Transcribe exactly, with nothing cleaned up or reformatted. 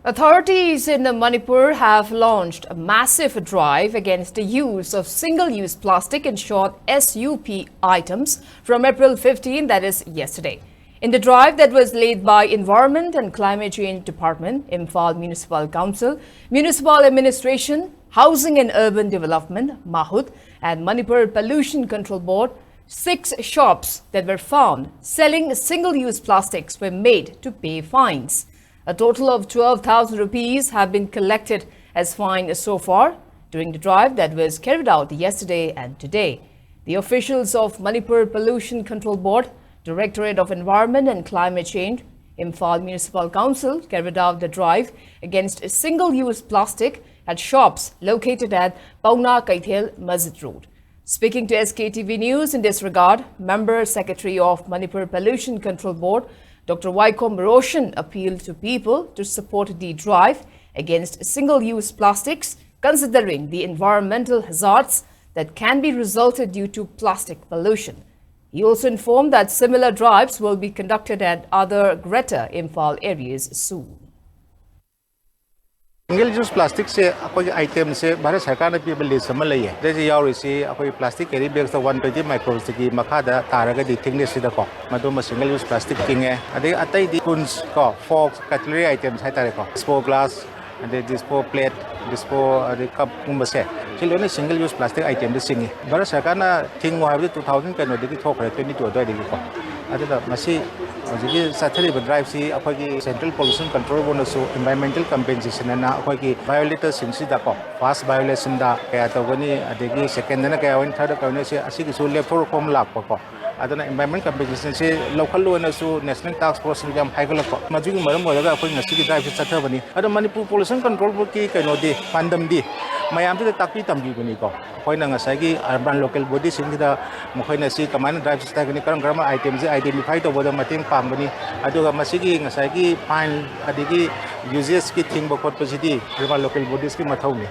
Authorities in Manipur have launched a massive drive against the use of single-use plastic, in short, S U P items, from April fifteen, that is yesterday. In the drive that was led by Environment and Climate Change Department, Imphal Municipal Council, Municipal Administration, Housing and Urban Development, MAHUD, and Manipur Pollution Control Board, six shops that were found selling single-use plastics were made to pay fines. A total of twelve thousand rupees have been collected as fine so far during the drive that was carried out yesterday and today. The officials of Manipur Pollution Control Board, Directorate of Environment and Climate Change, Imphal Municipal Council carried out the drive against single-use plastic at shops located at Pauna Keithel Masjid Road. Speaking to S K T V News in this regard, Member Secretary of Manipur Pollution Control Board, Doctor Waikhom Roshan, appealed to people to support the drive against single-use plastics, considering the environmental hazards that can be resulted due to plastic pollution. He also informed that similar drives will be conducted at other Greater Imphal areas soon. Single use plastic ꯁꯦ ꯑꯩꯈꯣꯏꯒꯤ item ꯁꯦ ꯚꯥꯔꯠ ꯁꯔꯀꯥꯔꯅ ꯄꯤꯕ list ꯑꯃ ꯂꯩꯌꯦ꯫ ꯁꯤꯗꯩꯁꯤꯗ ꯌꯥꯎꯔꯤꯁꯤ ꯑꯩꯈꯣꯏ plastic carry bags ꯇ one twenty microns ꯇꯒꯤ ꯃꯈꯥꯗ ꯇꯥꯔꯒꯗꯤ thickness ꯁꯤꯗꯀꯣ, ꯃꯗꯨꯃ single use plastic ꯆꯤꯡꯉꯦ꯫ ꯑꯗꯩ ꯑꯇꯩꯗꯤ spoons ꯀꯣ, forks, cutlery items ꯍꯥꯏꯇꯥꯔꯦꯀꯣ, dispo glass, ꯑꯗꯩ dispo plate, dispo ꯑꯗꯩ cup ꯀꯨꯝꯕꯁꯦ, ꯁꯤ ꯂꯣꯏꯅ single use plastic item ꯗ ꯆꯤꯡꯉꯤ꯫ ꯚꯥꯔꯠ ꯁꯔꯀꯥꯔꯅ ꯊꯤꯡꯉꯣ ꯍꯥꯏꯕꯗꯤ two thousand ꯀꯩꯅꯣꯗꯒꯤ ꯊꯣꯛꯈ꯭ꯔꯦ, twenty two ꯑꯗꯨꯋꯥꯏꯗꯒꯤꯀꯣ꯫ ꯑꯗꯨꯒ ꯃꯁꯤ ꯍꯧꯖꯤꯛꯀꯤ ꯆꯠꯊꯔꯤꯕ drive ꯁꯤ ꯑꯩꯈꯣꯏꯒꯤ Central Pollution Control Board ꯅꯁꯨ environmental compensation ꯑꯅ ꯑꯩꯈꯣꯏꯒꯤ violator ꯁꯤꯡꯁꯤꯗꯀꯣ, first violation ꯗ ꯀꯌꯥ ꯇꯧꯒꯅꯤ, ꯑꯗꯒꯤ second ꯗꯅ ꯀꯌꯥ ꯑꯣꯏꯅꯤ, third ꯗ ꯀꯌꯥ ꯑꯣꯏꯅꯤ, ꯁꯤ ꯑꯁꯤꯒꯤꯁꯨ ꯂꯦꯞꯊꯣꯔꯛꯄ ꯑꯃ ꯂꯥꯛꯄꯀꯣ꯫ ꯑꯗꯨꯅ environment compensation ꯁꯤ ꯂꯧꯈꯠꯂꯣꯅꯁꯨ National Task Force ꯅ ꯌꯥꯝ ꯍꯥꯏꯒꯠꯂꯛꯄ꯫ ꯃꯗꯨꯒꯤ ꯃꯔꯝ ꯑꯣꯏꯔꯒ ꯑꯩꯈꯣꯏ ꯉꯁꯤꯒꯤ drive ꯁꯤ ꯆꯠꯊꯕꯅꯤ꯫ ꯑꯗꯣ ꯃꯅꯤꯄꯨꯔ Pollution Control Board ꯀꯤ ꯀꯩꯅꯣꯗꯤ, ꯄꯥꯟꯗꯝꯗꯤ ꯃꯌꯥꯝꯁꯤꯗ ꯇꯥꯛꯄꯤ ꯇꯝꯕꯤꯕꯅꯤꯀꯣ꯫ ꯑꯩꯈꯣꯏꯅ ꯉꯁꯥꯏꯒꯤ urban local body ꯁꯤꯡꯁꯤꯗ ꯃꯈꯣꯏꯅ ꯁꯤ ꯀꯃꯥꯏꯅ drive ꯁꯤ ꯆꯠꯊꯒꯅꯤ, ꯀꯔꯝ ꯀꯔꯝꯕ item ꯁꯤ identify ꯇꯧꯕꯗ ꯃꯇꯦꯡ ꯄꯥꯡꯒꯅꯤ, ꯑꯗꯨꯒ ꯃꯁꯤꯒꯤ ꯉꯁꯥꯏꯒꯤ fine ꯑꯗꯒꯤ usages ꯀꯤ ꯊꯤꯡꯕ ꯈꯣꯠꯄꯁꯤꯗꯤ urban local bodies ꯀꯤ ꯃꯊꯧꯅꯤ꯫